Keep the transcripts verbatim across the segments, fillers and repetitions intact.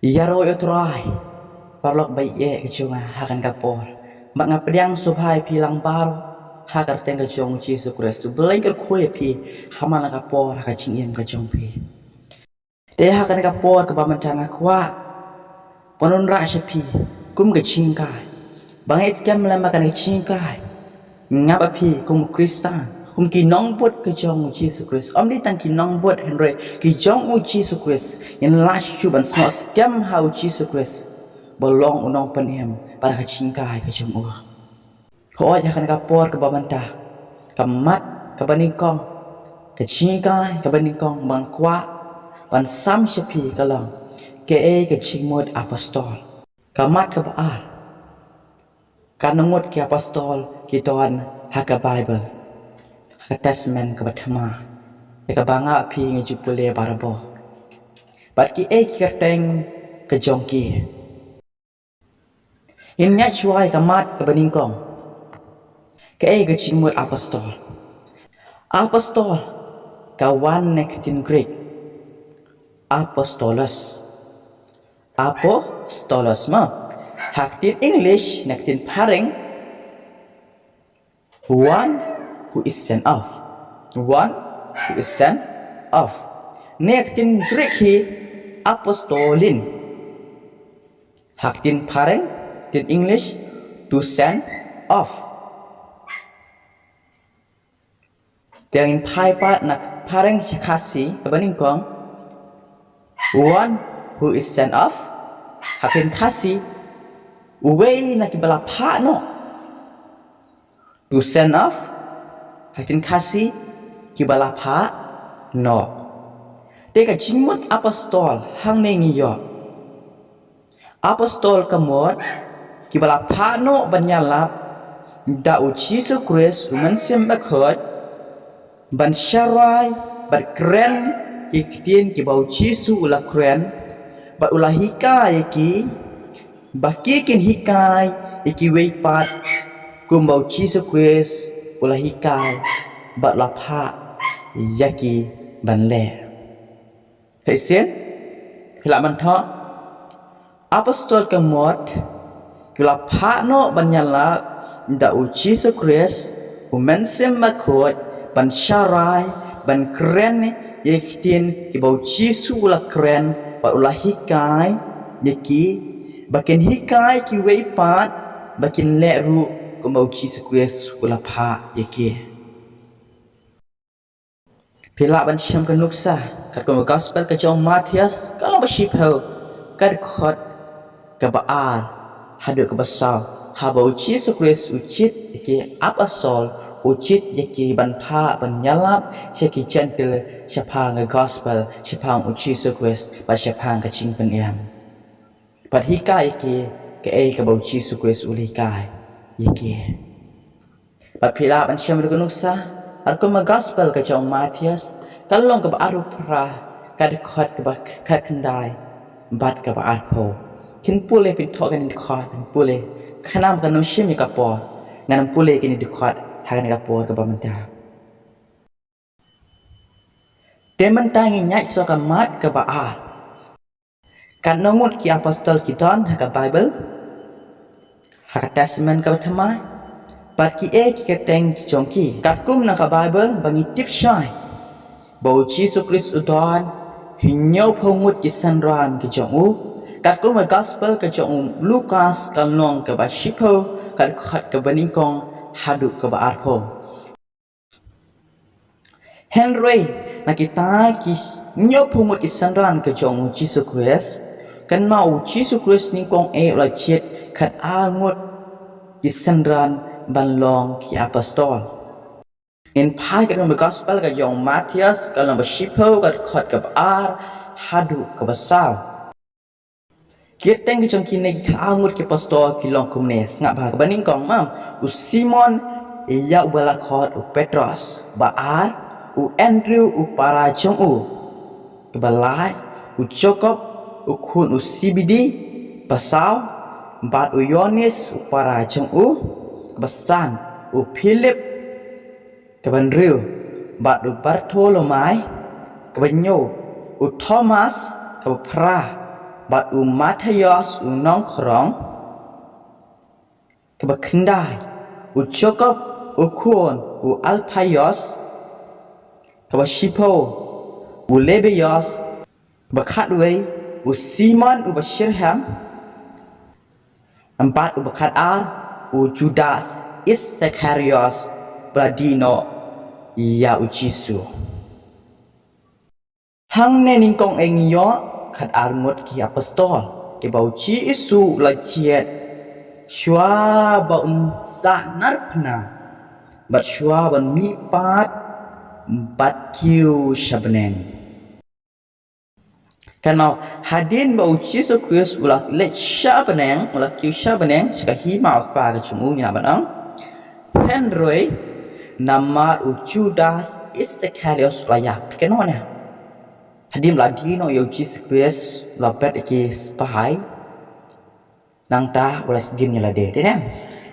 Ïaroh ïa u Trai, paralok ba ïeit ka jong nga, ha kane ka por. Bad nga pdiang sngewbha ïa phi lang baroh ha ka kyrteng ka jong u Jisu Khrist. U Blei un kyrkhu ïa phi ha man la ka por ha ka jingim ka jong phi. Te ha kane ka por kaba mynta nga kwah ban wanrah sha phi kum ka jinghikai ba nga ngeit skhem lem ba kane ka jinghikai ngan ïap ïa phi kum u Khristan, kum ki nongbud ka jong u Jisu Khrist. Ym dei tang ki nongbud hynrei ki jong u Jisu Khrist. Ngin lah shuh ban snoh skhem ha u Jisu Khrist ba long u nongpynim bad ka jinghikai ka jong u. Hooid, ha kane ka por kaba mynta, ka mat kaba nyngkong, ka jinghikai kaba nyngkong ba nga kwah ban sam sha phi ka long kaei ka jingmut apostol. Ka mat kaba ar, katno ngut ki apostol ki don ha ka Baibl, ha ka Testament kaba thymmai, ïa kaba nga bad phi ngi ju pule barabor. Bad kiei ki kyrteng ka jong ki. Ngin ïa shuwa ïa ka mat kaba nyngkong. Kaei ka jingmut apostol? Apostol ka wan na ka ktien Greek, apostolos. Apostolos, mo. Ha ka ktien English, na ka ktien phareng, one who is sent off. One who is sent off. Na ka ktien Greek hi apostolin. Ha ka ktien phareng, ktien English, to send off. Te ngin phai pat na ka phareng sha Khasi kaba nyngkong, one who is sent off. Ha ka ktien Khasi, uwei na kiba la phah noh. To send off, ha ka ktien Khasi, kiba la phah noh. Te ka jingmut apostol hangne ngi ïoh. Apostol ka mut kiba la phah noh ban ïalap da u Jisu Khrist u Mynsiem Bakhuid, ban sharai bad kren ïa ki ktien kiba u Jisu u la kren bad u la hikai ïa ki, ba ki kin hikai ïa kiwei pat kumba u Jisu Khrist u la hikai bad u la phah ïa ki ban leh. Te shisien, phi lah ban thoh, apostol ka mut kiba la phah noh ban ïalap da u Jisu Khrist u Mynsiem Bakhuid, ban sharai, ban kren ïa ki ktien kiba u Jisu u la kren bad u la hikai ïa ki, ba kin hikai kiwei pat, ba kin leh ruh kumba u Jisu Khrist u la phah ïa ki. Phi lah ban shem ka nuksa katkum ka Gospel ka jong u Mathaios, ka lynnong ba shiphew, ka dkhot kaba ar haduh kaba saw, haba u Jisu Khrist u jied ïa ki apostol, u jied ïa ki ban phah ban ïalap sha ki Jentil shaphang ka Gospel, shaphang u Jisu Khrist bad shaphang ka jingpynim. Bad hikai ïa ki kaei kaba u Jisu Khrist u la hikai ïa ki. Bad phi lah ban shem ruh ka nuksa katkum ka Gospel ka jong u Mathaios, ka lynnong kaba arphew phra, ka dkhot kaba khatkhyndai bad kaba arphew. Phin pule, phin thoh kane ka dkhot, phin pule. Khnang ba kan ym shim ïa ka por, ngan ym pule kine ki dkhot ha kane ka por kaba mynta. Te mynta ngin ïaid sha ka mat kaba ar. Katno ngut ki apostol ki don ha ka Baibl, ha ka Testament kaba thymmai? Bad kiei ki kyrteng ki jong ki? Katkum na ka Baibl ba ngi tip shai ba u Jisu Khrist u don hynñiewphew ngut ki synran ki jong u. Katkum ka Gospel ka jong u Lukas, ka lynnong kaba shiphew, ka dkhot kaba nyngkong haduh kaba arphew. Hynrei na kita ki hynñiewphew ngut ki synran ka jong u Jisu Khrist, kynmaw, u Jisu Khrist nyngkong eh u la jied khatar ngut ki synran ban long ki apostol. Ngin phai katkum ka Gospel ka jong u Mathaios, ka lynnong ba shiphew, ka dkhot kaba ar haduh kaba saw. Ki kyrteng ki jong kine ki khatar ngut ki apostol ki long kumne. Sngap bha. Kaba nyngkong, ma, u Simon, ïa uba la khot u Petros. Ba ar, u Andrew u para jong u. Kaba lai, u Jakob u khun u Zebedi. Ba saw, bad u Ïoannis u para jong u. Kaba san, u Philip. Kaba hynriew, bad u Bartholomai. Kaba hynñiew, u Thomas. Kaba phra, bad u Mathaios u nongkhrong, kaba khyndai u Jakob u khun u Alphaios, kaba shiphew u Lebaios, kaba khatwei u Simon uba shitrhem, bad uba khatar u Judas Iskariot, ba la die noh ïa u Jisu. Hangne nyngkong ngi ïoh khatar ngut ki apostol kiba u Jisu u la jied shuwa ba un sah narphna bad shuwa ban mihpat bad kiew sha bneng. Kynmaw, hadien ba u Jisu Khrist u la leit sha bneng, u la kiew sha bneng, sha ka hima u Kpa ka jong u, ngi lah ban ong. Hynrei namar u Judas Iskariot u la ïap. Kynmaw ne, hadien ba la die noh ïa u Jisu Khrist, u la bet ïa ki spah. Nangta u la sdien ïa lade. Dei ne?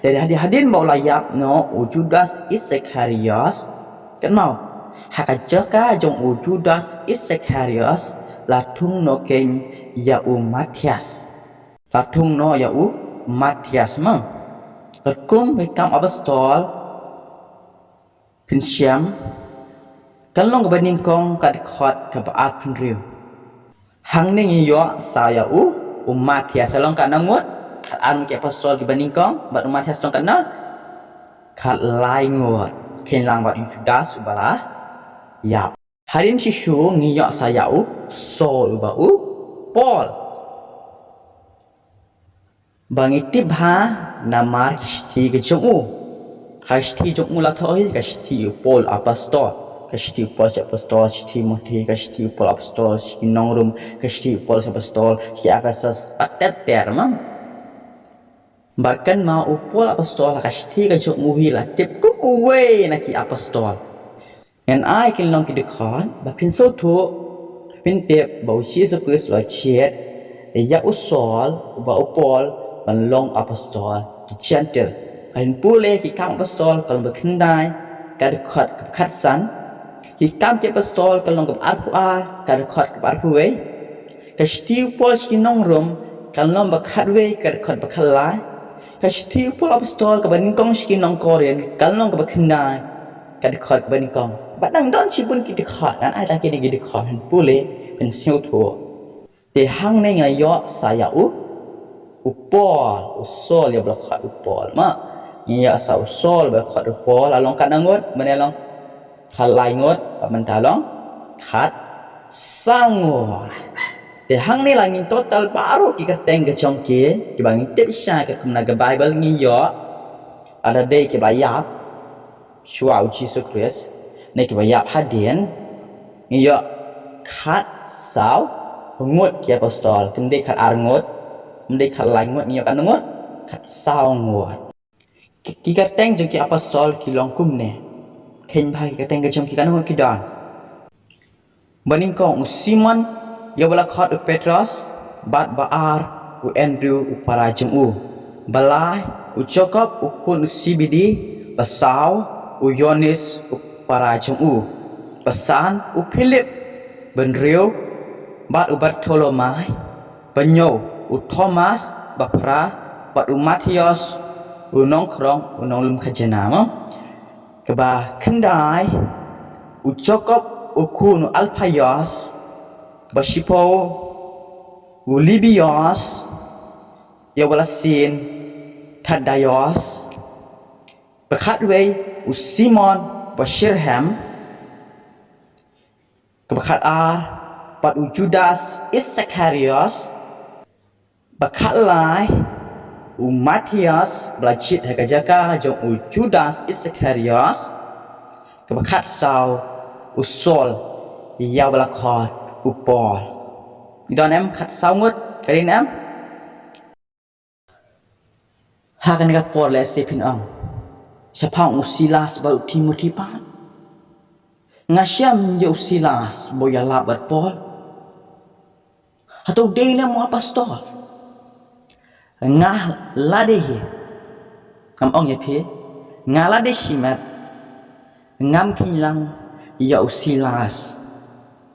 Te hadien, hadien ba u la ïap noh u Judas Iskariot, kynmaw, ha ka jaka jong u Judas Iskariot la thung noh kein ïa u Mathaios. La thung noh ïa u Mathaios, ma. Katkum ki Kam Apostol, phin shem, ka lynnong kaba nyngkong, ka dkhot kaba arphew hynriew. Hangne ngi ïoh sa ïa u, u Mathaios, u long katno ngut? Khatar ngut ki apostol kiba nyngkong, bad u Mathaios u long katno? Khatlai ngut. Kynlang bad u Judas uba la ïap. Hadien shisha ngi ïoh sa ïa u Saul bad u Paul. Ba ngi tip ha namar ki shithi ki jong u. Ha ki shithi jong u la thoh hi, ka shithi u Paul apostol, ka shithi u Paul sha apostol sha Timothi, ka shithi u Paul apostol sha ki nong Rom, ka shithi u Paul sha apostol sha ki Ephesos, bad ter ter, ma. Bad kynmaw u Paul apostol ha ka shithi ka jong u hi la tip kum uwei na ki apostol. Ngan ai ki lynnong ki dkhot ba phin sngewthuh, phin tip ba u Jisu Khrist u la jied ïa u Saul bad u Paul ban long apostol ki Jentil. Kan pule ki Kam Apostol ka lynnong ba khyndai, ka dkhot kaba khatsan. Ki Kam ki Apostol ka lynnong kaba arphew ar, ka dkhot kaba arphew wei. Ka shithi u Paul sha ki nong Rom, ka lynnong ba khatwei, ka dkhot ba khatlai. Ka shithi u Paul apostol kaba nyngkong sha ki nong Korinth, ka lynnong kaba khyndai, ka dkhot kaba nyngkong. Bad dang don shibun ki dkhot, ngan ai tang kine ki dkhot, phin pule, phin sngewthuh. Te hangne ngi la ïoh sa ïa u, u Paul, u Saul, ïa uba la khot u Paul, ma. Ngi ïoh sa u Saul, uba la khot u Paul, la long katno ngut, mynne long khatlai ngut, bad mynta long khatsaw ngut. Te hangne la ngin total baroh ki kyrteng ka jong ki, kiba ngi tip shai katkum na ka Baibl ngi ïoh, lada dei kiba ïap shuwa u Jisu Khrist, ne kiba ïap hadien, ngi ïoh khatsaw ngut ki apostol, kam dei khatar ngut, kam dei khatlai ngut, ngi ïoh katno ngut, khatsaw ngut. Ki, ki kyrteng jong ki apostol ki long kumne. Kheiñ bha ki kyrteng ka jong ki, katno ngut ki don. Ba nyngkong u Simon, ïa uba la khot u Petros, bad ba ar u Andrew u para jong u. Ba lai u Jakob u khun u Zebedi, ba saw u Ïoannis u para jong u. Ba san u Philip, ba hynriew bad u Bartholomai, ba hynñiew u Thomas, ba phra bad u Mathaios u nongkhrong u nonglum khajana, ma. Kaba khyndai u Jakob u khun u Alphaios, kaba shiphew u Lebaios, ïa uba la sien Thadaios, ba khatwei u Simon ba shitrhem, kaba khatar bad u Judas Iskariot, ba khatlai u Mathaios ba la jied ha ka jaka jong u Judas Iskariot, kaba khatsaw u Saul, ïa uba la khot u Paul. Ngi don em khatsaw ngut, ka dei ne em? Ha kane ka por lehse phin ong, shaphang u Silas bad u Timothi pat, nga shem ïa u Silas ba u ïalap bad Paul. Hato dei ne em u apostol? Nga la dei hi, ngam ong ïa phi, nga la dei shimet, ngam kheiñ lang ïa u Silas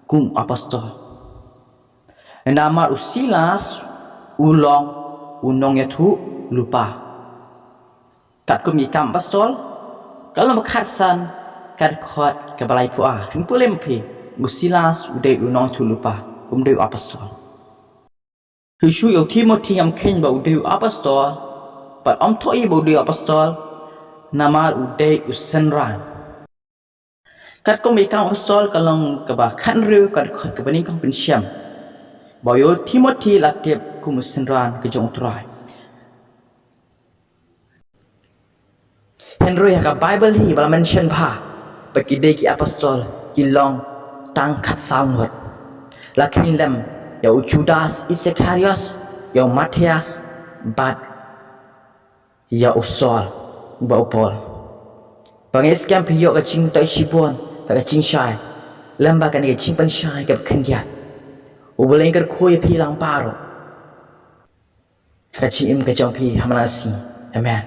kum u apostol. Namar u Silas u long u nongïathuhlypa. Katkum ki Kam Apostol, ka lynnong ba khatsan, ka dkhot kaba laiphew ar. Ngan pule ma phi, u Silas u dei u nongïathuhlypa, um dei u apostol. Shuh shuh ïa u Timothi ngam kheiñ ba u dei u apostol, bad ym thoh hi ba u dei u apostol, namar u dei u synran. Katkum ki Kam Apostol ka lynnong kaba khathynriew, ka dkhot kaba nyngkong pynshem ba ïa u Timothi la tip kum u synran ka jong u Trai. Hynrei ha ka Baibl hi ba la mention bha ba ki dei ki apostol ki long tang khatsaw ngut. La kheiñ lem ïa u Judas Iskariot, ïa u Matthias, bad ïa u Saul, bad u Paul. Ba nga ngeit skhem phi ïoh ka jingthoh shibun bad ka jingshai, lem bad kane ka jingpynshai kaba khyndiat. U Blei un kyrkhu ïa phi lang baroh ha ka jingim ka jong phi ha man la ka sngi. Amen.